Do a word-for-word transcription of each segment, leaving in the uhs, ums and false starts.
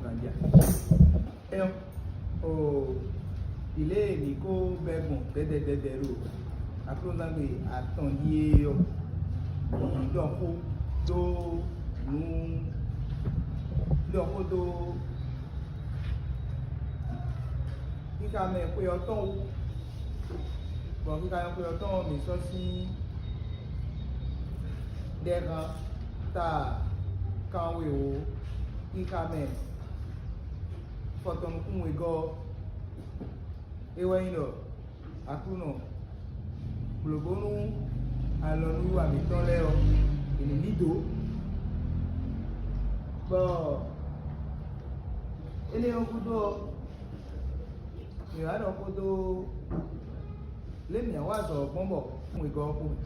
Gandia. Ɛyɔ, o, ilé mi kó bɛ gbɔn dɛdɛdɛdɛ ɖo aklúzangbe atɔn ɖíe ɔ́, mi ɖɔ xó dó nǔ, ɖɔ xó dó xixamɛ xwe ɔ́ tɔn wú, bɔ xixamɛ xwe ɔ́ tɔn ɔ́, mi sɔ́ sín ɖɛhan ta kanwe wǒ xixamɛ fɔtɔn nukún wegɔ́ ɔ́. É wɛ nyí ɖɔ Aklúnɔ, blǒ bónú alɔnúwiwa mǐtɔn lɛ́ɛ ɔ́, è nǐ lí dǒ. Bɔ énɛ́ ɔ́ gúdo ɔ́, mǐ wá ɖɔ xó dó lě mǐ wá wa azɔ̌ ɔ́ gbɔn bɔ wegɔ́ ɔ́ kpo mɛ.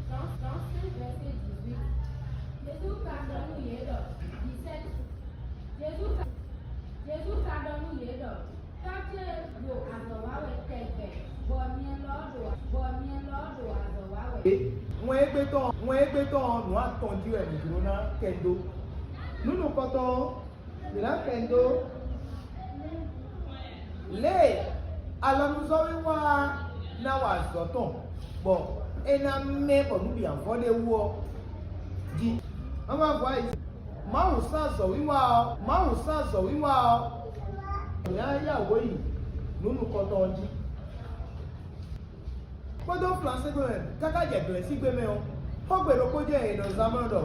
Dans, dans ce verset dix-huit, Jésus ka ɖɔ nú yě ɖɔ, dix-sept, Jésus ka, Jésus ka ɖɔ nú yě ɖɔ, tɔ́ ce ɖo azɔ̌ wa wɛ tɛgbɛ, bɔ nyɛ lɔ ɖo, bɔ nyɛ lɔ ɖo azɔ̌ wa wɛ. Wɛn égbé tɔn, wɛn égbé tɔn ɔ́, nǔ atɔn jí wɛ mǐ jló ná kɛ dó. Nǔ nukɔntɔn ɔ́, mǐ ná kɛ dó lě e alɔnuzɔ́wíwa ná wa azɔ̌ tɔn, bɔ é ná mɛ bɔ nǔ bǐ ná vɔ ɖ'é wú ɔ́ jí. Má ma vɔ ayǐ. Mawu sán azɔ̌wiwa ɔ́, Mawu sán azɔ̌wiwa ɔ́, mǐ ná yá wǒ yi nǔ nukɔntɔn ɔ́ jí. Kpódó Flansé gbe mɛ, káká jɛ Glɛ̌sígbe mɛ ɔ́, xógbe ɖokpó jɛ́n è nɔ zán mɔ ɖɔ,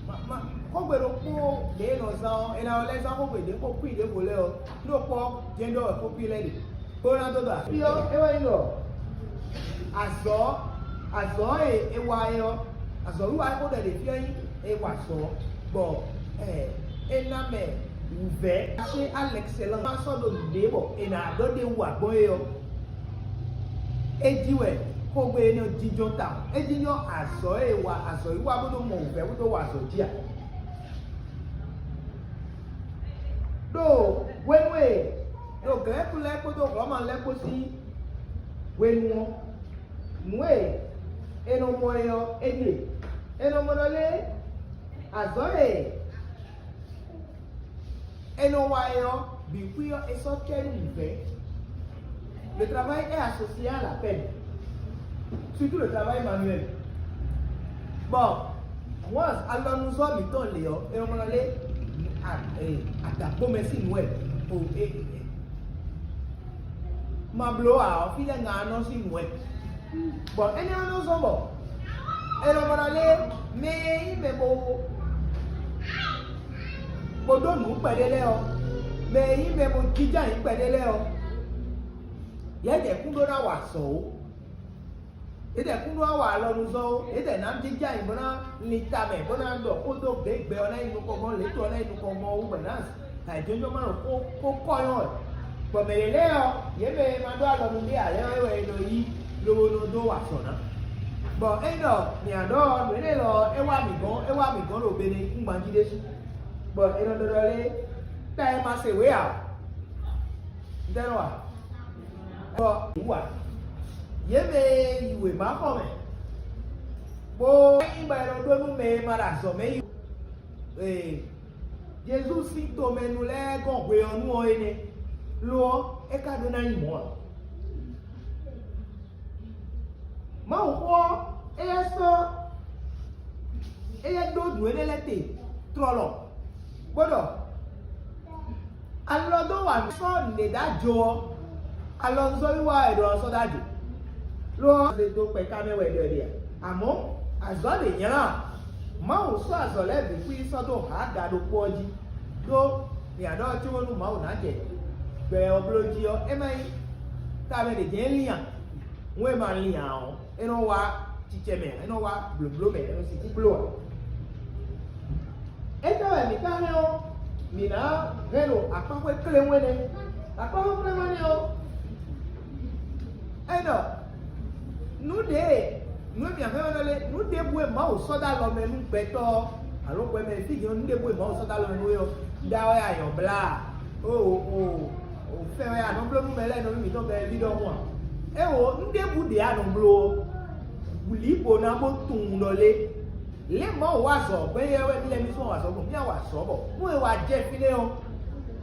ma, ma, xógbe ɖokpó ɖě è nɔ zán ɔ́, è nǎ lɛ́ zán xógbe ɖě xó kwín ɖěvo lɛ́ɛ ɔ́, ɖó kpɔ́ jɛ́n ɖɔ wɛ xó kwín lɛ́ɛ ɖe. Bó ná dó ɖɔ afí ɔ́, é wɛ nyí ɖɔ azɔ̌, azɔ̌ e è wa é ɔ́, azɔ̌wiwa e xó ɖɔ è ɖe fí ɔ́ nyí è wa azɔ̌, bɔ ɛ, é ná mɛ wǔvɛ́. Axé Alɛ̌kselɔ́n ma sɔ́ ɖo nǔɖé bɔ è nǎ ɖɔ ɖ'é wú ǎ gbɔn é ɔ́, é jí wɛ xógbe énɛ́ ɔ́ jínjɔ́n tawun. É jínjɔ́n azɔ̌ e è wa, azɔ̌wiwa bó ɖó mɔ wǔvɛ́ bó ɖó wa azɔ̌ jí ǎ. Ɖo hwenu e ɖo Glɛ̌ku lɛ́ɛ kpódó Hlɔ̌ma lɛ́ɛ kpó sín hwenu ɔ́, nǔ e è nɔ mɔ é ɔ́, é ɖíe. È nɔ mɔ ɖɔ lé azɔ̌ e è nɔ wa é ɔ́, bǐ xwí ɔ́, è sɔ́ kɛ nú nǔvɛ́. Le travail est associé à la peine, surtout le travail manuel. Bon, moi, alɔnuzɔ́ mǐtɔn lě ɔ́, è nɔ mɔ lé adǎkpomɛ sín nǔ wɛ o, é, é, é. Ma bló ǎ ɔ́, fí lɛ́ɛ ŋa nɔ sín nǔ wɛ. Bɔ énɛ́ ɔ́ nɔ zɔ́n bɔ è nɔ mɔ ná lé mɛ e nyí mɛ bo, bo ɖó nǔ kpɛɖé lɛ́ɛ ɔ́, mɛ e nyí mɛ bo jínjɔ́n ayǐ kpɛɖé lɛ́ɛ ɔ́, yɛ̌dɛ̌ kún ɖó ná wa azɔ̌ ó. Yědɛ́ kún ɖó ná wa alɔnuzɔ́ ó, yědɛ́ ná jínjɔ́n ayǐ bó ná lin tamɛ, bó ná ɖɔ xó dó gběgbɛ ɔ́ ná yi nukɔn gbɔn, lě tɔn ɔ́ ná yi nukɔn gbɔn wú bɔ è nǎ Ayǐjínjɔ́n ma ɖo xó xó kɔ́ nyɔ́ wɛ. Bɔ mɛ lě lɛ́ɛ ɔ́, yě mɛ e ma ɖó alɔ nú ɖé ǎ lɛ́ɛ ɔ́, é wɛ è nɔ yí lobo nɔ dó wa azɔ̌ ná. Bɔ é ɖɔ mǐ ǎ ɖɔ nǔ énɛ́ lɔ ɔ́, é wá mǐ gɔ́n, é wá mǐ gɔ́n ɖo Benɛ́kúngban jí ɖésú. Bɔ è nɔ ɖɔ ɖɔ lé, ta e ma se wě ǎ. Ntɛ́nɔ a? Bɔ wǔ ǎ. Yě mɛ e yi wěma xɔ mɛ, bó nyí bɔ è nɔ ɖó nú mɛ e ma ɖo azɔ̌ mɛ yi. Ee, Jezu sín tomɛnu lɛ́ɛ gɔ́n hwe ɔ́ nu ɔ́ é nɛ́; lo ɔ́, é ka ɖó ná nyí mɔ̌ ǎ. Mawuxó ɔ́, éyɛ́ sɔ́ éyɛ́ ɖó nǔ énɛ́ lɛ́ɛ te tlɔlɔ, bó ɖɔ: "Alɔ dó wa nǔ sɔ́ nǔɖé ɖ'ájo ɔ́, alɔnuzɔ́wiwa wɛ è ɖo ɔ́ sɔ́ ɖ'ájo." Lo ɔ́, zé dó kpɛká mɛ wɛ ɖɔ ɖe ǎ. Amɔ̌, azɔ̌ ɖě nylá ǎ. Mawu sɔ́ azɔ̌ lɛ́ɛ bǐ xwí sɔ́ dó hǎga ɖokpó ɔ́ jí, ɖó nya ɖɔ cóbónú Mawu ná jɛ gbɛ ɔ́ bló jí ɔ́, é má nyí tamɛ ɖě jɛ́n é lín a? Nú é ma lín ǎ ɔ́, é nɔ wá cicɛ mɛ ǎ, é nɔ wá blǒbló mɛ, é nɔ sixú bló ǎ. Étɛ́ wɛ mǐ ka hɛn ɔ́, mǐ ná hɛn ɖo akpáxwé kléwún énɛ́. Akpáxwé kléwún énɛ́ ɔ́, é ɖɔ nǔ ɖě Nǔ e mǐ hɛn ɔ́ nɔ lé, nǔ ɖěbǔ e Mawu sɔ́ dó alɔ mɛ nú gbɛtɔ́ ɔ́, alo gbɛmɛ fí din ɔ́, nǔ ɖěbǔ e Mawu sɔ́ dó alɔ mɛ nú é ɔ́, ɖa wɛ a nyɔ blá. O o o fɛn wɛ a nɔ bló nú mɛ lɛ́ɛ nɔ nú mǐtɔn bɛ́ ví ɖɔhun a? Éwo, nǔ ɖěbǔ ɖě a nɔ bló ɔ́, wlǐ bó ná bó tunwun ɖɔ lé. Lě Mawu wa azɔ̌ gbɛ́ yɛ wɛ mí lɛ́ɛ mí sɔ́ wa azɔ̌ gbɔn mí wa azɔ̌ bɔ nú e wa jɛ fínɛ́ ɔ́,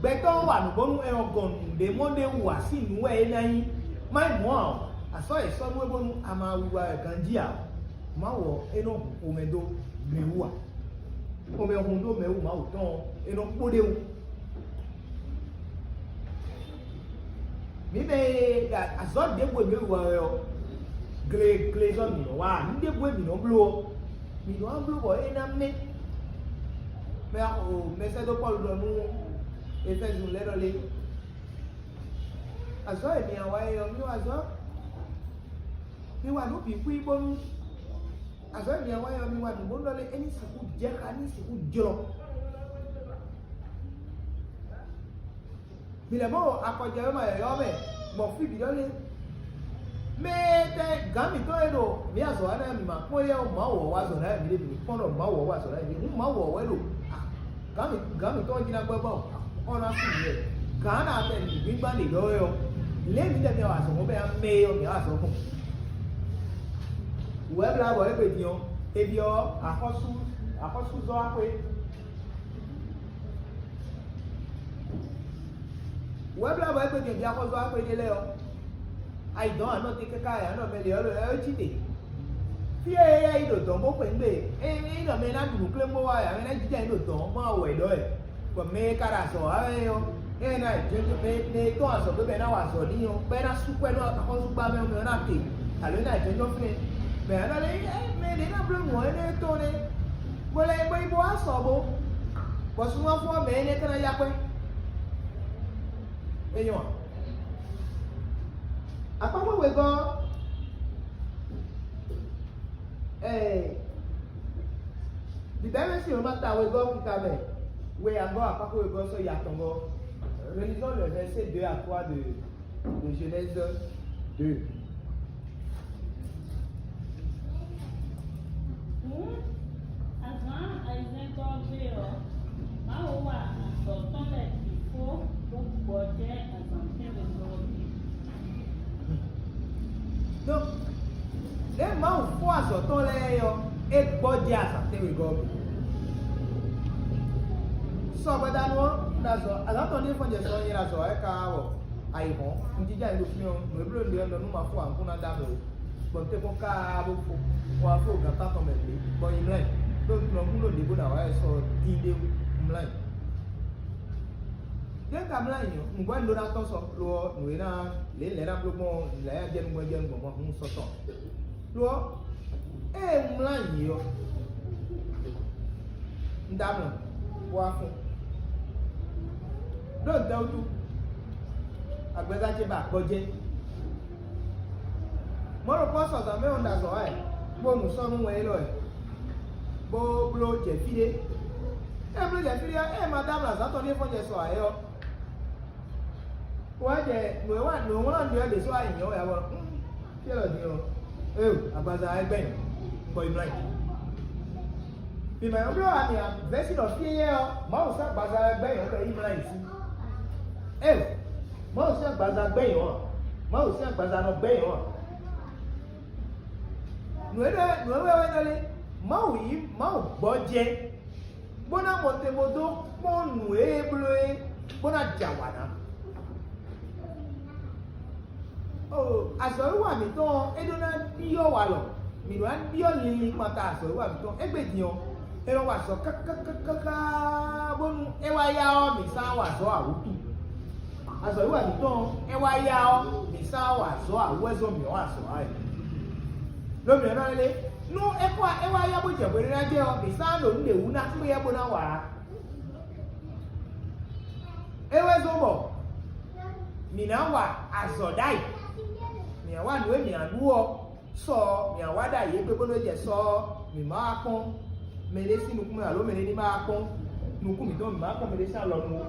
gbɛtɔ́ ɔ́ wa nǔ bónú ɛ ɔ́ gɔn nǔɖé mɔ ɖé wú ǎ sín nǔ wɛ é ná nyí. Má nyí mɔ̌ ǎ ɔ́, a sɔ́ yě sɔ́ nú we bónú a ma wiwa wɛ ganjí ǎ. Mawu ɔ́, é nɔ hun xomɛ dó mɛ wú ǎ. Xomɛ hun dó mɛ wú Mawu tɔn ɔ́, é nɔ kpó ɖ'é wú. Mǐ mɛ e ɖo azɔ̌ ɖěbǔ e mǐ ɖo wa wɛ ɔ́, gleglezɔ́ mǐ nɔ wa ǎ. Nǔ ɖěbǔ e mǐ nɔ bló ɔ́, mǐ nɔ wá bló bɔ é ná mɛ́. Mɛ o mɛsɛ́dó Pɔ́lu ɖɔ nú Efɛ́zu lɛ́ɛ ɖɔ lé: Azɔ̌ e mǐ nɔ wa é ɔ́, mǐ wa azɔ̌, mǐ wa nǔ bǐ xwí bónú azɔ̌ e mǐ nɔ wa é ɔ́, mǐ wa nǔ bónú ɖɔ lé é ní sixú jɛ xá, é ní sixú jlɔ́. Mǐ lɛ́ mɔ akɔjɛwéma yɔ̌yɔ́ mɛ gbɔn fí bǐ ɖɔ lé: Mɛ e tɛ́ gǎn mǐtɔn e ɖo mǐ azɔ̌ wa ná mǐ ma kpɔ́n éyɛ́ ɔ́, Mawu ɔ́ wa azɔ̌ ná mǐ ɖě bǐ kpɔ́n ɖɔ Mawu ɔ́ wa azɔ̌ ná mǐ ɖě. Hǔn Mawu ɔ́ wɛ ɖo gǎn mǐ gǎn mǐtɔn jí ná gbɛ́ bɔ ɔ́ ná sú mǐ wɛ. Gǎn ná tɛ nǔgbígbá ɖě ɖɔ wɛ ɔ́, lě mǐ lɛ́ mǐ wa azɔ̌ gbɔn bɔ é ná mɛ é ɔ́, mǐ wa azɔ̌ gbɔn. Wɛ̌blá bɔ égbé din ɔ́, è byɔ́ axɔ́sú axɔ́súzɔ́ axwé. Wɛ̌blá bɔ égbé din ɔ́, byɔ́ axɔ́súzɔ́ axwé ɖé lɛ́ɛ ɔ́, ayi dɔ̌n anɔ te káká ɛ anɔ mɛ lě ɔ́ lɔ ɛ ɔ́ cí te. Fí e éyɛ́ yi ɖo dɔ̌n bó xwe nú gbe, é nyí ɖɔ mɛ e ná ɖu nǔklémbó wá ɛ, mɛ e ná jínjɔ́n ayǐ ɖo dɔ̌n ɔ́, má wɛ ɖɔ ɛ. Bɔ mɛ e ka ɖo azɔ̌ wa wɛ ɔ́, ényí ná jɛ́njɛ́n mɛ e tɔ́n azɔ̌ gbé bɔ é ná wa azɔ̌ n'i ɔ́, bɔ é ná sú kwɛ́ nú axɔ́súgbá mɛ ɔ́, mɛ ɔ́ ná te, alo é ná jɛ́njɔ́n fínɛ́. Mɛ ɔ́ ná lɛ́ nyí mɛ ɖě ná bló nǔ ɔ́ énɛ́ tɔn nɛ́, bó lɛ́ bó yi bó wá sɔ bó, bɔ sunzán fún ɔ́ mɛ énɛ́ ka ná yá kwɛ́. É nyɔ́ ǎ. Akpákpá wegɔ́ ɔ́, ɛɛ, Bibɛ́mɛ sín wěma ta wegɔ́ kíka mɛ, we angɔ́ akpákpá wegɔ́ sɔ́ yi atɔngɔ́. Relisons le verset deux à trois de, de Genèse deux. Hǔn azǎn ayizɛ́ngɔ́ ɔ́ gbe ɔ́, Mawu wa azɔ̌ tɔn lɛ́ɛ bǐ fó bó gbɔjɛ́ azǎn tɛ́nwe ɔ́ bǐ. Donc, lě Mawu fó azɔ̌ tɔn lɛ́ɛ é ɔ́, é gbɔjɛ́ azǎn tɛ́nwe gɔ́ ɔ́ bǐ. Sɔ gbadanu ɔ́, un ɖo azɔ̌, azǎn tɔn ɖíe fɔ́n jɛ sɔ ɔ́, nyɛ ɖo azɔ̌ wá wɛ káá bɔ ayǐ hɔ́n, un jínjɔ́n ayǐ ɖo fínɛ́ ɔ́, nǔ e bló un ɖe ɔ́, un ɖɔ nú ma fó ǎ, un kún ná dó amɛ ó. Gbɔn tɛ́nkpɔ́n káá bó fó, bó wá fó gǎn tántɔn mɛ gbé, bɔ yi mlɛ́, ɖó un tunwun nú ɖě bó ná wá wɛ sɔ dín ɖé wú, un mlɛ́. Ɖé un ka mlɛ́ ayǐ ɔ́, nǔgbó wɛ un ɖó ná tɔ́n sɔ, lo ɔ́, nǔ e ná lě lɛ̌ ná bló gbɔn lɛ̌ jɛ nukɔn jɛ nukɔn gbɔn hun sɔ tɔn. Lo ɔ́, ée un mlɛ́ ayǐ ɔ́, un dó amlɔ, bó wá fún. Ɖó un dɛ́ wútu, agbɛza ce ba gbɔjɛ́. Mɔ̌ ɖokpó ɔ́ sɔ zǎn mɛ ɔ́ ɖo azɔ̌ wá wɛ, bó nu sɔ́ nú wɛn élɔ́ wɛ, bó bló jɛ fí ɖé. Ée bló jɛ fí ɖé ɔ́, ée ma dó amlɔ azǎn tɔn ɖíe fɔ́n jɛ sɔ ǎ é ɔ́, wá jɛ nǔ e wa nǔ e wlán ɖe ɔ́ ɖě sɔ́ wá nyǐnyɔ́ wɛ ǎ bɔ fí élɔ́ din ɔ́, ée agbaza wá gbɛ́ bɔ yi mlɔ́ ayǐ. Mǐ ma nyɔ́ bló ǎ, mǐ vɛ̌ sín ɖɔ fí éyɛ́ ɔ́, Mawu sín agbaza wɛ gbɛ́ nyɔ̌ bɔ é yi mlɔ́ ayǐ sí. Ée Mawu sín agbaza gbɛ́ nyɔ̌ ǎ, Mawu sín agbaza nɔ gbɛ́ nyɔ̌ ǎ. Nǔ e ɖɔ nǔ e wɛ wɛ nɔ lé, Mawu yí Mawu gbɔjɛ́, bó ná mɔ te bó dó kpɔ́n nǔ e é bló é, bó ná jɛ awǎ ná. Oo, azɔ̌wiwa mǐtɔn ɔ́, é ɖó ná ɖyɔ́ walɔ, mǐ ɖó ná ɖyɔ́ linlin kpanta azɔ̌wiwa mǐtɔn. Égbé din ɔ́, è nɔ wa azɔ̌ káká bónú é wá yá ɔ́, mǐ sá wa azɔ̌ awǔtu. Azɔ̌wiwa mǐtɔn ɔ́, é wá yá ɔ́, mǐ sá wa azɔ̌ awú wɛ zɔ́n mǐ ɔ́ wa azɔ̌ wa wɛ. Lo mǐ ɔ́ ná lé, nú é kɔ é wá yá bó jɛ hweɖéná jɛ ɔ́, mǐ sá ɖo nǔ ɖě wú ná kplé yɛ bó ná wa ǎ. É wɛ zɔ́n bɔ mǐ ná wa azɔ̌ ɖ'ayǐ. Mǐ ná wa nǔ e mǐ ná ɖu ɔ́, sɔ ɔ́, mǐ ná wa ɖ'ayǐ égbé bónú é jɛ sɔ ɔ́, mǐ ma wá kpɔ́n mɛɖé sín nukún mɛ alo mɛɖé ní ma wá kpɔ́n nukún mǐtɔn, mǐ ma wá kpɔ́n mɛɖé sín alɔ nu ó.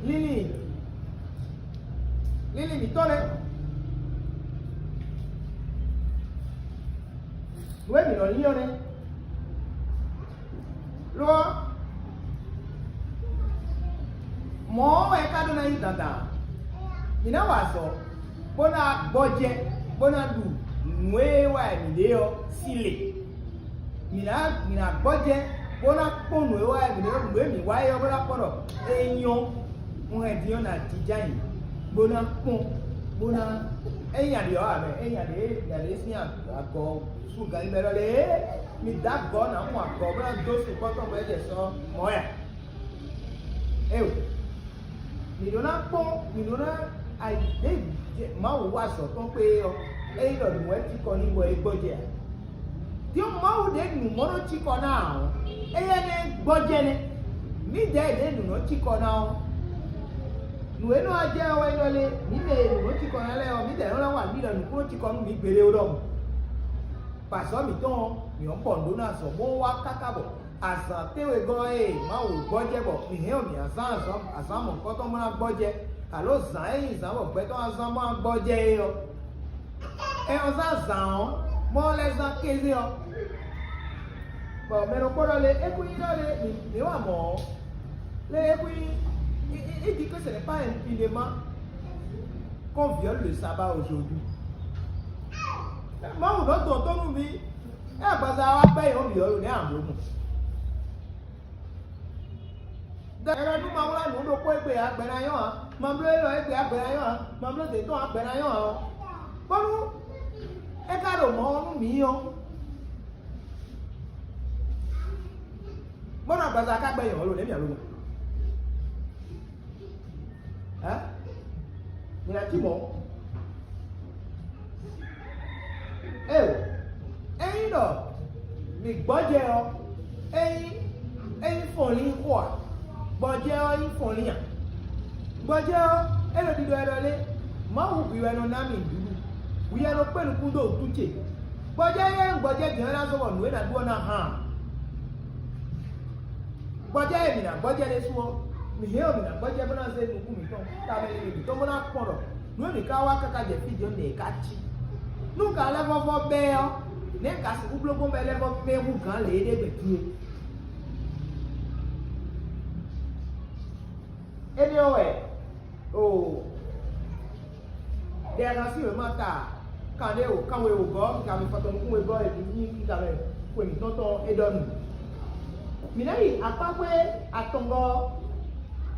Linlin, linlin mǐtɔn lɛ́ɛ, Nǔ e mǐ nɔ lin ɔ́ nɛ́. Lo ɔ́, mɔ̌ ɔ́ wɛ é ka ɖó ná nyí dandan. Mǐ ná wa azɔ̌, bó ná gbɔjɛ́, bó ná ɖu nǔ e wa wɛ mǐ ɖe ɔ́ sín le. Mǐ ná mǐ ná gbɔjɛ́, bó ná kpɔ́n nǔ e wa wɛ mǐ ɖe ɔ́, nǔ e mǐ wa é ɔ́, bó ná kpɔ́n ɖɔ é nyɔ́. Un hɛn din ɔ́ ná jínjɔ́n ayǐ, bó ná kpɔ́n, bó ná ényí aɖě ɔ́ ǎ mɛ, ényí aɖě aɖě sín agɔ sú ganlín mɛ lɔ lé, mi dó agɔ nǎ mɔ agɔ bó ná dó sukpɔ́ tɔn bɔ é jɛ sɔ mɔ̌ ya. Éyo, mǐ ɖó ná kpɔ́n, mǐ ɖó ná ayǐ ɖě Mawu wa azɔ̌ tɔn kpé ɔ́, ényí ɖɔ nǔ wɛ cikɔ n'i bɔ é gbɔjɛ ǎ. Din Mawu ɖě nǔ mɔ nɔ cikɔ ná ǎ ɔ́, éyɛ́ nɛ́ gbɔjɛ́ nɛ́. Mǐdɛɛ ɖě nǔ nɔ cikɔ ná ɔ́, nǔ e nɔ wá jɛ ɔ́ wɛ nyí ɖɔ lé, mǐ mɛ e nǔ nɔ cikɔ ná lɛ́ɛ ɔ́, mǐdɛɛ nɔ ná wa mǐ ɖɔ nǔkplɔ́n cikɔ nú mǐ gbeɖé ó ɖɔhun. Bɔ azɔ̌ mǐtɔn ɔ́, mǐ nɔ bɔ nǔ ɖó ná azɔ̌ bó wá káká bɔ azǎn tɛ́nwegɔ́ e Mawu gbɔjɛ́ bɔ mǐ hɛn ɔ́, mǐ ná zán azǎn azǎn mɔ̌hunkɔtɔn bó ná gbɔjɛ́, alo zǎn e nyí zǎn bɔ gbɛtɔ́ ná zán bó ná gbɔjɛ́ é ɔ́. Ɛ ɔ́ zán zǎn ɔ́, mɔ ɔ́ lɛ́ zán kéze ɔ́. Bɔ mɛ ɖokpó ɖɔ lé, é kún nyí ɖɔ lé, mǐ mǐ wa mɔ̌ ɔ́. Lé é kún nyí, il dit que ce n'est pas impunément qu'on viole le sabbat aujourd'hui. Mawu nɔ dɔn tɔ́ nú mì. É agbaza wa gbɛ yǒ mǐ ɔ́ ɖo nɛ̌ amlǒ mɔ? Dɛ nú ma wlá nǔ ɖokpó égbé ǎ, gbɛ ná nyɔ́ ǎ. Ma bló élɔ́ égbé ǎ, gbɛ ná nyɔ́ ǎ. Ma bló dě tɔn ǎ, gbɛ ná nyɔ́ ǎ ɔ́. Bónú é ka ɖo mɔ̌ ɔ́ nú mǐ ɔ́, bónú agbaza ka gbɛ nyɔ̌ ɔ́, lo nɛ̌ mǐ ǎ lo? Hɛ̌? Mǐ ná cí mɔ̌. Éeǒ, ényí ɖɔ mǐ gbɔjɛ́ ɔ́, é nyí é nyí fɔnlín xó a? Gbɔjɛ́ ɔ́ nyí fɔnlín a? Gbɔjɛ́ ɔ́, é ɖo ɖiɖɔ wɛ ɖɔ lé: Mawu hwi wɛ nɔ ná mì nǔɖuɖu, hwi wɛ nɔ kpé nukún dó wǔtu ce. Gbɔjɛ́ éyɛ́ nyí gbɔjɛ́ din ɔ́ ná zɔ́n bɔ nǔ e ná ɖu ɔ́ ná hán a? Gbɔjɛ́ e mǐ ná gbɔjɛ́ ɖésú ɔ́, mǐ hɛn ɔ́, mǐ ná gbɔjɛ́ bó ná zé nukún mǐtɔn tamɛ e mǐtɔn bó ná kpɔ́n ɖɔ nǔ e mǐ ka wa káká jɛ fí din ɔ́, nɛ̌ é ka cí? Nú ka lɛ́ vɔ́vɔ́ bɛ́ ɔ́, nɛ̌ un ka sixú bló gbɔn bɔ é lɛ́ vɔ́ kpɛ́n hú gǎn lě e ɖe gbɛ̌ din é? Énɛ́ ɔ́ wɛ, oo, ɖɛ ná sín wěma ta kanɖé o kanwe o gɔ́, un ka mi fɔtɔn nukún wegɔ́ e mi yí un ka mɛ xwe mǐtɔn tɔn é ɖɔ nǔ. Mǐ ná yi akpáxwé atɔngɔ́,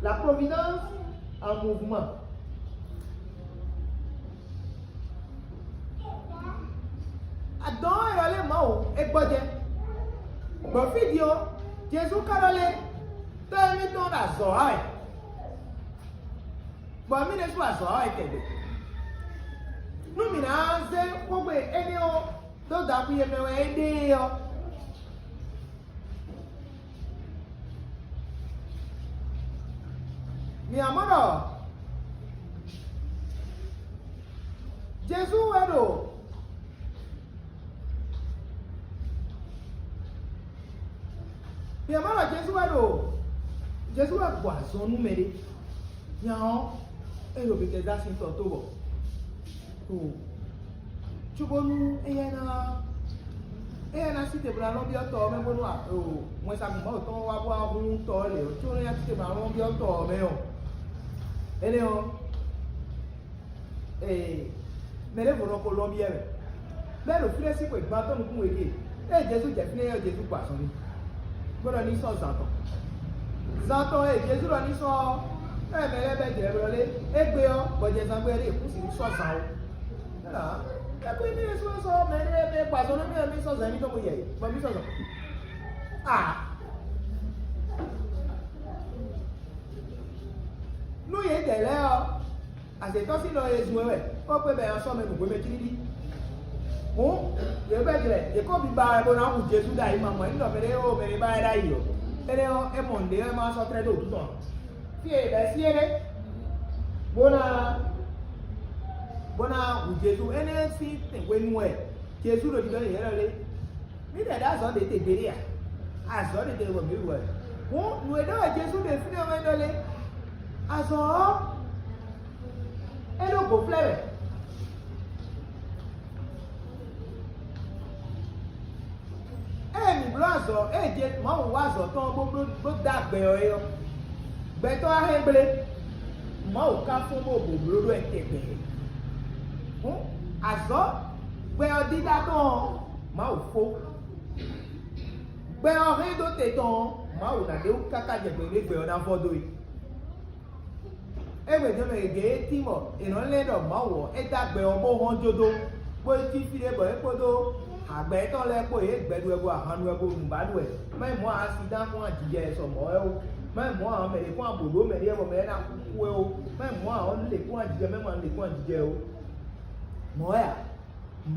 la Providence en mouvement. Adɔn ɔ́ ylɔ́ lé Mawu é gbɔjɛ́. Bɔ fí din ɔ́, Jezu ka ɖɔ lé tɔ́ émítɔn ɖo azɔ̌ wa wɛ, bɔ mì ɖésú azɔ̌ wa wɛ tɛgbɛ. Nú mǐ ná zé xógbe énɛ́ ɔ́ dó daxwi e mɛ wɛ é ɖe é ɔ́, mǐ ná mɔ ɖɔ Jezu wɛ ɖo mǐ ná mɔ ɖɔ Jezu wɛ ɖo Jezu wɛ gbɔ azɔn nú mɛɖé. Nya ɔ́, é ɖo Betɛzda sín tɔ tó bɔ o cóbónú éyɛ́ ná éyɛ́ ná sí te bó ná nɔ byɔ́ tɔ ɔ́ mɛ bónú wɛnsagun Mawu tɔn wá bó wá hún tɔ ɔ́ lě ɔ́, có nɔ nya sí te bó ná nɔ byɔ́ tɔ ɔ́ mɛ ɔ́, énɛ́ ɔ́, ee, mɛ ɖěvo nɔ ko lɔn byɔ́ mɛ. Bɛ́ ɖo fí ɖé sín xwe gbantɔ́ nukún we ɖíe. Ée Jezu jɛ fínɛ́ ɔ́, Jezu gbɔ azɔn n'i, bó ɖɔ ní sɔ́ zan tɔn. Zan tɔn e Jezu ɖɔ ní sɔ́ ɔ́, ée mɛ lɛ́ɛ bɛ́ jlɛ̌ blɔ́ lé, égbé ɔ́, gbɔjɛzán gbe ɔ́ ɖíe kú sixú sɔ́ zan ó. Énɛ́ ǎ, é kú émí ɖésú sɔ́ mɛ ɖé mɛ gbɔ azɔn nú mì ɔ́, mì sɔ́ zan émítɔn bó yɛ yě, bɔ mì sɔ́ zan. A Nú yědɛɛ lɛ́ɛ ɔ́, azětɔ́ sín nɔ e zun ɛ wɛ, bó kpé bɔ è nǎ sɔ́ mɛ nǔgbó mɛ cíɖíɖí. Hǔn, yě bɛ́ jlɛ̌, yě kɔ biba wɛ bó ná hu Jezu ɖ'ayǐ mamɔ, é ní ɖɔ mɛ ɖé ó mɛ ɖé ba wɛ ɖ'ayǐ ɔ́, énɛ́ ɔ́, é mɔ nǔɖé wɛ ma sɔ́ tlɛ́ dó wǔtu tɔn ǎ. Fí e yě bɛ́ syɛ́n ɖé, bó ná bó ná hu Jezu. Énɛ́ sín hwenu wɛ Jezu ɖo ɖiɖɔ nú yě lɔ lé. Mǐdɛɛ ɖó azɔ̌ ɖě te gbeɖé a? Azɔ̌ ɖě te wɛ mǐ ɖu wɛ. Hǔn nǔ e ɖɔ wɛ Jezu ɖe fínɛ́ ɔ́ wɛ ɖɔ lé? Azɔ̌ ɔ́, é ɖó gǒflɛ́ wɛ. Azɔ̌ e jɛ Mawu wa azɔ̌ tɔn bó bó dó agbɛ ɔ́ é ɔ́, gbɛtɔ́ wá hɛn gblé. Mawu ka fɔ́n bó bǒbló ɖó ɛ tɛgbɛ. Hǔn azɔ̌ gbɛ ɔ́ dídá tɔn ɔ́, Mawu fó. Gbɛ ɔ́ hɛn dó te tɔn ɔ́, Mawu ná ɖe wú káká jɛ gbe ɖé gbɛ ɔ́ ná vɔ dó e. Égbé jɛ́n mɛ gěgé e tín bɔ è nɔ lɛ́ ɖɔ Mawu ɔ́, é dó agbɛ ɔ́ bó hɔn jó dó, bó yi cí fí ɖé bɔ é kpódó agbɛ étɔn lɛ́ɛ kpó yě gbɛɖuwɛ bó ahannuwɛ bó nǔbáɖuwɛ. Má nyí mɔ̌ ǎ, sidán kún ajijɛ sɔ mɔ̌ wɛ ó. Má nyí mɔ̌ ǎ, mɛ ɖě kún abǒ ɖó mɛ ɖé wɛ bɔ mɛ lɛ́ɛ ná kú kú é ó. Má nyí mɔ̌ ǎ, lě kún ajijɛ mɛ ma lě kún ajijɛ ó. Mɔ̌ wɛ ǎ.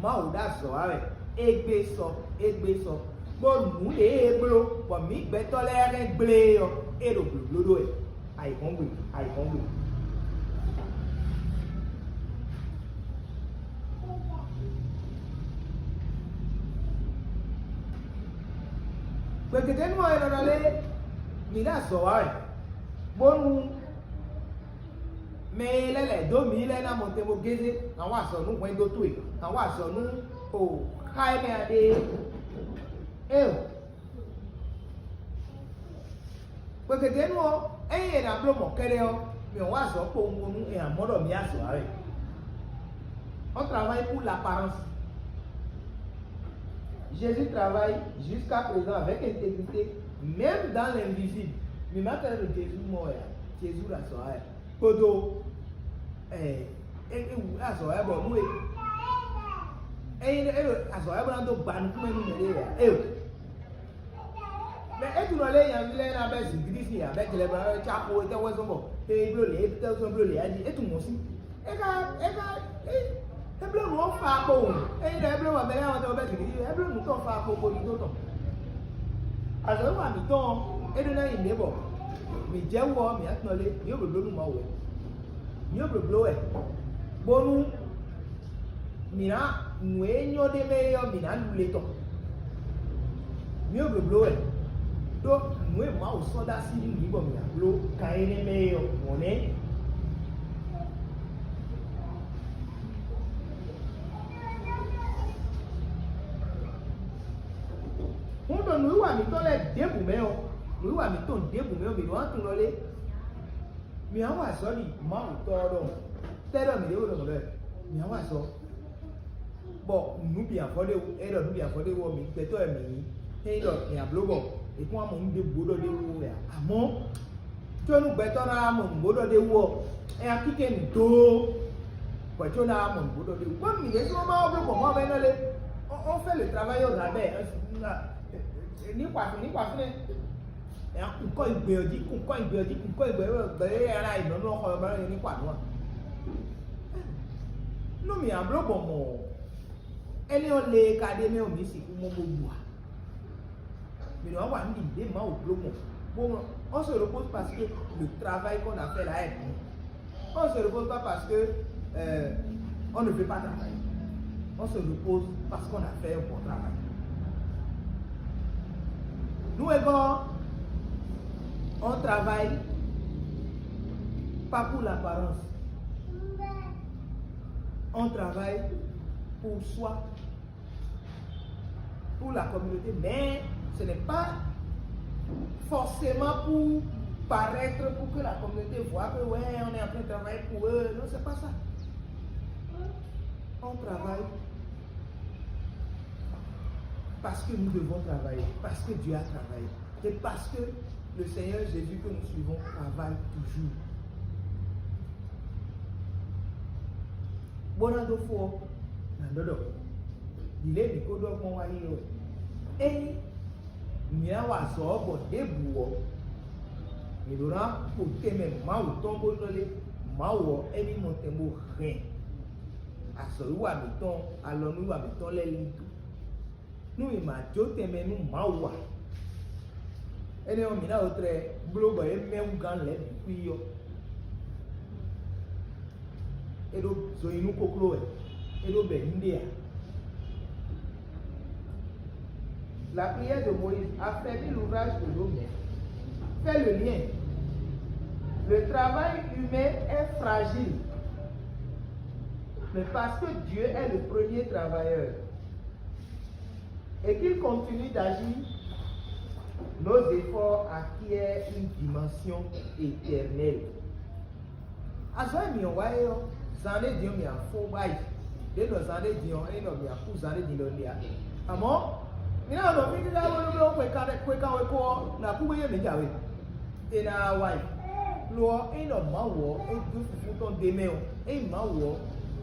Mawu ɖó azɔ̌ wa wɛ, égbé sɔ, égbé sɔ, bó nǔ ɖě e bló bɔ mǐ gbɛtɔ́ lɛ́ɛ hɛn gblé ɔ́, é ɖo blǒbló ɖó wɛ. Ayǐhɔ́ngbe, ayǐhɔ́ngbe. Gbɛgede nú ɔ́, è nɔ ɖɔ lé, mǐ ɖo azɔ̌ wa wɛ, bónú mɛ e lɛ́ lɛ̌ dó mǐ lɛ́ɛ ná mɔ te bó gézé, nǎ wa azɔ̌ nú hwɛndo towe, nǎ wa azɔ̌ nú o xá énɛ́ ǎ ɖe. Éeǒ. Gbɛgede nú ɔ́, ényí è nǎ bló mɔ̌ kɛ́ɖɛ́ ɔ́, mǐ nɔ wa azɔ̌ kpowun bónú è nǎ mɔ ɖɔ mǐ azɔ̌ ǎ wɛ. On travaille pour l'apparence. Jésus travaille jusqu'à présent avec intégrité, même dans l'invisible. Mǐ ma ka ɖo Jezu mɔ wɛ ǎ, Jezu ɖo azɔ̌ wa wɛ. Kpódó ɛ é é wǔ azɔ̌ wɛ bɔ nú e ényí é ɖo azɔ̌ wɛ bó ná dó gba nukúnmɛ nú mɛɖé wɛ ǎ. Éeǒ. Mɛ é tunɔ lé nyaví lɛ́ɛ ná bɛ́ zǐngídi sín abɛ jlɛ ba wɛ cá xo étɛ́ wɛ zɔn bɔ é bló lě étɛ́ zɔn bló lě ají é tunwun sí. É ka é ka é é bló nǔ ɔ́ fa kpo wò. Ényí ɖɔ é bló bɔ mɛ lɛ́ɛ wɔn tɛ wɔ bɛ́ zǐngídi é bló nǔ tɔn fa kpo kpo ɖídó tɔn. Azɔ̌ e wa mǐtɔn ɔ́, é ɖó ná nyi nǔɖé bɔ mǐ jɛ wú ɔ́, mǐ atnɔ lé, mǐ ɖo blǒbló nú Mawu wɛ. Mǐ ɖo blǒbló wɛ, bónú mǐ ná nǔ e nyɔ́ ɖ'é mɛ é ɔ́, mǐ ná ɖu le tɔn. Mǐ ɖo blǒbló wɛ, ɖó nǔ e Mawu sɔ́ dó así nú mǐ bɔ mǐ ná bló kan énɛ́ mɛ é ɔ́, mɔ̌ nɛ́. Hǔn ɖo nǔwiwa mǐtɔn lɛ́ɛ ɖěbǔ mɛ ɔ́, nǔwiwa mǐtɔn ɖěbǔ mɛ ɔ́, mǐ nɔ wá tunwun ɖɔ lé? Mǐ á wa azɔ̌ ɖi Mawu Tɔ́ ɔ́ ɖɔhun. Tɛ́ ɖɔ mǐ ɖe we ɖɔhun ɖɔ mǐ á wa azɔ̌, bɔ nǔ bǐ avɔ ɖé wú, é ɖɔ nǔ bǐ avɔ ɖé wú ɔ́, mǐ gbɛtɔ́ wɛ mǐ nyí. Ényí ɖɔ mǐ á bló bɔ è kún wá mɔ nǔ ɖěbǔ bó ɖɔ ɖé wú wɛ ǎ. Amɔ̌, có nú gbɛtɔ́ ná wá mɔ nǔ bó ɖɔ ɖé wú ɔ́, é ná kíké nǔ dó, bɔ có ná wá mɔ nǔ bó ɖɔ ɖé wú. Bónú mǐ ɖésú ma wá bló gbɔn Mawu mɛ nɔ lé, on fait le travail au rabais, ní xɔ afí ní xɔ afí nɛ́. Nya kunkɔ yi gbɛ ɔ́ jí, kunkɔ yi gbɛ ɔ́ jí, kunkɔ yi gbɛ ɔ́ gbɛ ɔ́ yɛ ná yi nɔ́ nɔ xɔ ɔ́ ba ní kɔ anǔ a? Nú mǐ abló gbɔn mɔ̌, énɛ́ ɔ́ le e ka ɖe mɛ ɔ́ mǐ sixú mɔ bó bu a? Mǐ nɔ wa nǔ ɖi ɖě Mawu bló gbɔn, bó nɔ on se repose parce que le travail qu'on a fait là est bon. On ne se repose pas parce que euh, on ne veut pas travailler. On se repose parce qu'on a fait un bon travail. Nous égons, on travaille pas pour l'apparence. On travaille pour soi, pour la communauté, mais ce n'est pas forcément pour paraître, pour que la communauté voit que ouais, on est en train de travailler pour eux. Non, c'est pas ça. On travaille parce que nous devons travailler, parce que Dieu a travaillé, et parce que le Seigneur Jésus que nous suivons travaille toujours. Bó ná dó fó ɔ́, nǎ ɖɔ ɖɔ ɖǐlé mǐ ko ɖɔ gbɔn wá yi wɛ. Ényí mǐ ná wa azɔ̌ ɔ́ gbɔn ɖěbǔ ɔ́, mǐ ɖó ná xo tɛnmɛ Mawu tɔn bó ɖɔ lé, Mawu ɔ́, é ní mɔ tɛn bó hɛn azɔ̌wiwa mǐtɔn, alɔnúwiwa mǐtɔn lɛ́ɛ lí dǒ. Nú mǐ ma jó tɛnmɛ nú Mawu ǎ, énɛ́ ɔ́, mǐ ná wo tlɛ bló bɔ é mɛ wú gán lɛ̌ bǐ xwí ɔ́. É ɖó zo nyi nú kokló wɛ, é ɖó bɛ nǔɖé ǎ. La prière de Moïse affaiblit l'ouvrage de l'homme. Fais le lien. Le travail humain est fragile. Mais parce que Dieu est le premier travailleur et qu'il continue d'agir, Nos efforts acquièrent une dimension éternelle. Azɔ̌ e mǐ ɔ́ wa é ɔ́, zan ɖé din ɔ́, mǐ á fó bá yi. Ɖě nɔ zan ɖé din ɔ́, é nɔ mǐ á kú zan ɖé din lɔ ɖe ǎ. Amɔ̌, mǐ ná nɔ fí dídá bónú bló xwe kan xwe kan wɛ kó ɔ́, nǎ kú bó yé mǐ jǎwe. È nǎ wa yi. Lo ɔ́, ényí ɖɔ Mawu ɔ́, é dó fufú tɔn ɖ'é mɛ ɔ́, ényí Mawu ɔ́,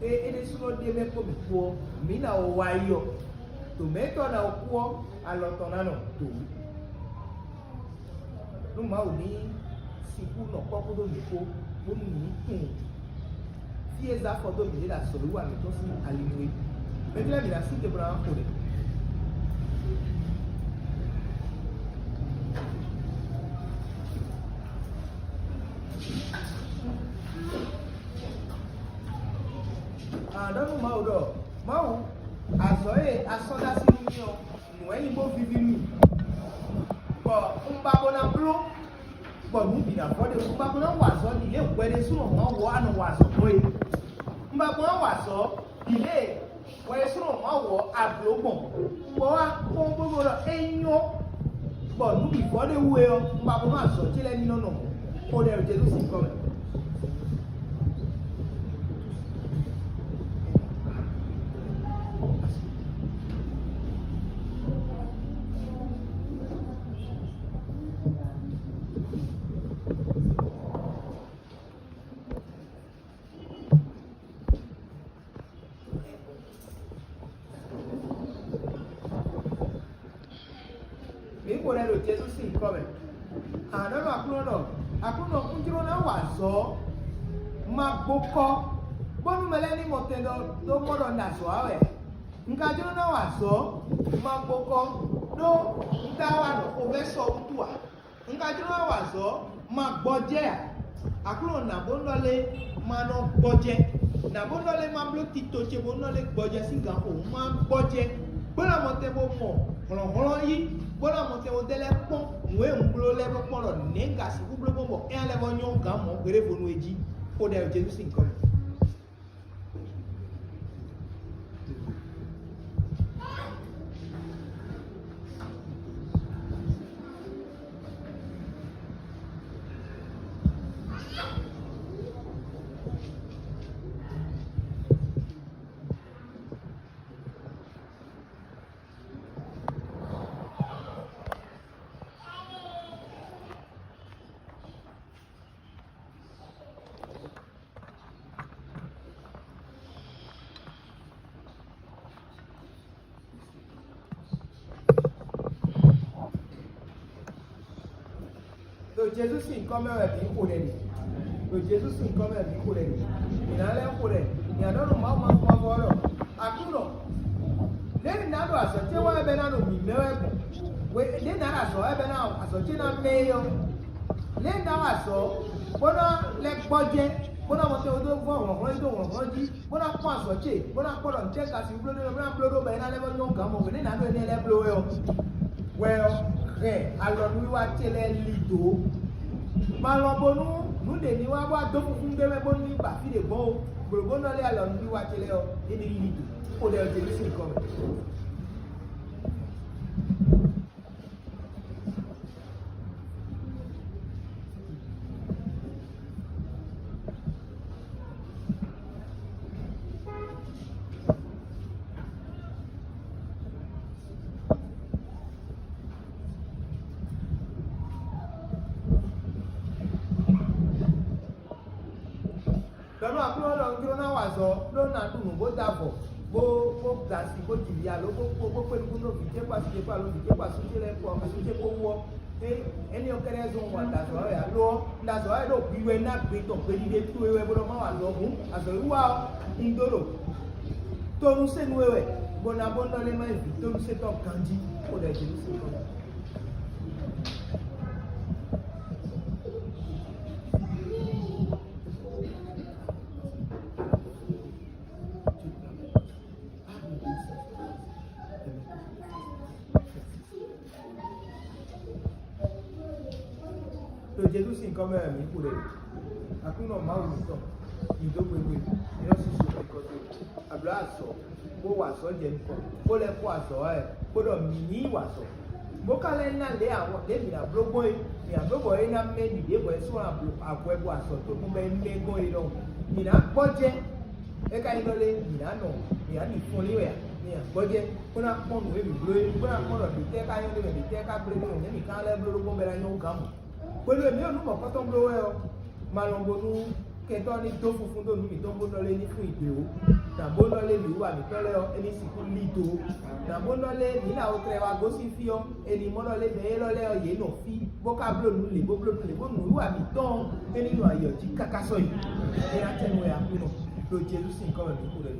é é ɖésúnɔ ɖ'é mɛ kpó mǐ kpó ɔ́, mǐ ná wɔ wa yi ɔ́, ɖo mɛ̌tɔ́ ná wɔ kú ɔ́, alɔ tɔn ná nɔ dǒ. Nú Mawu ní sixú nɔ kpɔ́ kpódó mǐ kpó, bónú mǐ ní tunwun fí e zá afɔ dó mǐ ɖe ɖo azɔ̌wiwa mǐtɔn sín ali nu é. Mɛ̌ lɛ́ɛ mǐ ná sí te bó ná wá xo ɖɛ? Àɖɔ̌ nú Mawu ɖɔ: Mawu, azɔ̌ e a sɔ́ dó así nú mì ɔ́, nǔ wɛ nyí bó víví nú mì, bɔ un ba bó ná bló, bɔ nǔ bǐ ná vɔ ɖe. Un ba bó ná wa azɔ̌ ɖi lě hwɛ ɖésúnɔ Mawu ɔ́ a nɔ wa azɔ̌ gbɔn é. Un ba bó ná wa azɔ̌ ɖi lě hwɛ ɖésúnɔ Mawu ɔ́ a blǒ gbɔn, bɔ wá kpɔ́n bó ɖɔ é nyɔ́, bɔ nǔ bǐ vɔ ɖ'é wú é ɔ́, un ba bó nú azɔ̌ ce lɛ́ɛ ní nɔ nɔ mɔ̌. Xo ɖɛ ɖo Jezu sín kɔ mɛ. Mǐ xo lɛ́ ɖo Jezu sín nyǐkɔ mɛ. Ànɔ̌ nɔ Aklúnɔ ɖɔ: Aklúnɔ, un jló ná wa azɔ̌, ma gbo kɔ, bónú mɛ lɛ́ɛ ní mɔ tɛn ɖɔ dó mɔ ɖɔ un ɖo azɔ̌ wa wɛ. Un ka jló ná wa azɔ̌, ma gbo kɔ, ɖó un ka wá ɖɔ xovɛ́ sɔ wútu ǎ. Un ka jló ná wa azɔ̌, ma gbɔjɛ́ ǎ. Aklúnɔ nǎ bó nɔ lé ma nɔ gbɔjɛ́, nǎ bó nɔ lé ma bló tito ce bó nɔ lé gbɔjɛ́ sín gan xo, ma gbɔjɛ́, bó ná mɔ tɛn bó mɔ hlɔ̌nhlɔ́n yí, bó ná mɔ tɛn bó dɛ lɛ́ kpɔ́n nǔ e un bló lɛ́ɛ bó kpɔ́n ɖɔ nɛ̌ un ka sixú bló gbɔn bɔ éyɛ́ lɛ́ vɔ nyɔ́ gǎn mɔ̌ gbeɖévonu é jí. Xo ɖɛ ɖo Jezu sín nyǐkɔ mɛ. Ɖo Jezu sín nyǐkɔ mɛ wɛ mǐ xo ɖɛ ɖe. Ɖo Jezu sín nyǐkɔ mɛ wɛ mǐ xo ɖɛ ɖe. Mǐ ná lɛ́ xo ɖɛ. Mǐ ná ɖɔ nú Mawu Mawu Mawu ɔ́ ɖɔ: Aklúnɔ, lě e un ná ɖo azɔ̌ ce wa wɛ bɔ é ná ɖo mǐ mɛ wɛ gbɔn. Lě e un ná ɖo azɔ̌ wa wɛ bɔ é ná azɔ̌ ce ná mɛ é ɔ́, lě e un ná wa azɔ̌ bó ná lɛ́ gbɔjɛ́, bó ná mɔ tɛn dó vɔ hlɔ̌nhlɔ́n yi dó hlɔ̌nhlɔ́n jí, bó ná kpɔ́n azɔ̌ ce, bó ná kpɔ́ ɖɔ nǔtɛ́ ka sixú bló ɖó, bó ná bló ɖó bɔ é ná lɛ́ vɔ nyɔ́ gǎn mɔ̌ hwenu e é ná ɖó énɛ́ lɛ́ɛ bló wɛ ɔ́. Hwɛ ɔ́, hɛn alɔnúwiwa ce lɛ́ɛ lí dǒ. Ma lɔn bónú nǔ ɖě ní wá bó wá dó kúkú ɖé mɛ bónú ní ba fí ɖě gbɔn ó. Blǒ bó nɔ lé alɔnúwiwa ce lɛ́ɛ ɔ́, é ní lí dǒ. Xo ɖɛ ɔ́ Jezu sín nyǐkɔ mɛ. Ɖɔ nú Aklúnɔ ɖɔ un jló ná wa azɔ̌, ɖó un ná ɖu nǔ bó da avɔ, bó bó da asi, bó ji vǐ alo bó kpo bó kpé nukún dó vǐ ce kpó asi ce kpó alo vǐ ce kpó asú ce lɛ́ɛ kpó asú ce kpó wú ɔ́, é éní ɔ́ kɛ́ɖɛ́ zɔ́n un wa da azɔ̌ wɛ ǎ. Lo ɔ́, un ɖo azɔ̌ wɛ ɖo hwiwɛ ná gbe tɔn gbeɖiɖe towe wɛ bó nɔ má wa azɔ̌ hǔn azɔ̌wiwa ɔ́, un ɖó ɖo tónúsé nú we wɛ, bó ná bó nɔ lé má nyí vǐ tónúsé tɔn ganjí, xo ɖɔ Jezu sín tɔn. Ɖo Jezu sín kɔ́ mɛ wɛ mǐ xo ɖe. Aklúnɔ Mawu mǐtɔn, mǐ dó gbegbe, mǐ nɔ susu mǐ kɔ dó. Ablǎ azɔ̌, bó wa azɔ̌ jɛ nukɔn, bó lɛ́ kpɔ́ azɔ̌ wá wɛ, bó ɖɔ mǐ ní yi wa azɔ̌. Bó ka lɛ́ ná lě awɔ lě mǐ ná bló gbɔn é, mǐ ná bló bɔ é ná mɛ ɖiɖě bɔ é sú ablo agwɛ bɔ azɔ̌ tó kún bɔ é mɛ gbɔn é ɖɔhun. Mǐ ná gbɔjɛ́, é ka nyí ɖɔ lé mǐ ná nɔ, mǐ ná ɖi fɔnlín wɛ a? Mǐ ná gbɔjɛ́ bó ná kpɔ́n nǔ e mǐ bló é, bó ná kpɔ́n ɖɔ ɖětɛ́ ka nyɔ́ ɖé mɛ, ɖětɛ́ ka gblé ɖé mɛ, nɛ̌ mǐ ka lɛ́ bló ɖó gbɔn bɔ é ná nyɔ́ gǎn mɔ. Hwenu e mǐ ɖo nǔ mɔ̌kɔtɔn bló wɛ ɔ́, ma lɔn bónú kɛntɔ́ ní dó funfun dó nǔ mǐtɔn bó nɔ lé ní fún ìgbé ó. Nǎ bó nɔ lé mǐ wú amǐtɔn lɛ́ɛ ɔ́, é ní sixú lí do. Nǎ bó nɔ lé mǐ ná wo tlɛ wá gosín fí ɔ́, é ní mɔ nɔ lé mɛ élɔ́ lɛ́ɛ ɔ́, yě nɔ fí bó ka bló nǔ lě bó bló nǔ lě bó nǔ wú amǐtɔn ɔ́, é ní nɔ ayɔ jí káká sɔ́yi. É ná tɛ nú wɛ Aklúnɔ ɖo Jezu sín gɔ́mɛ mǐ kú ɖɔ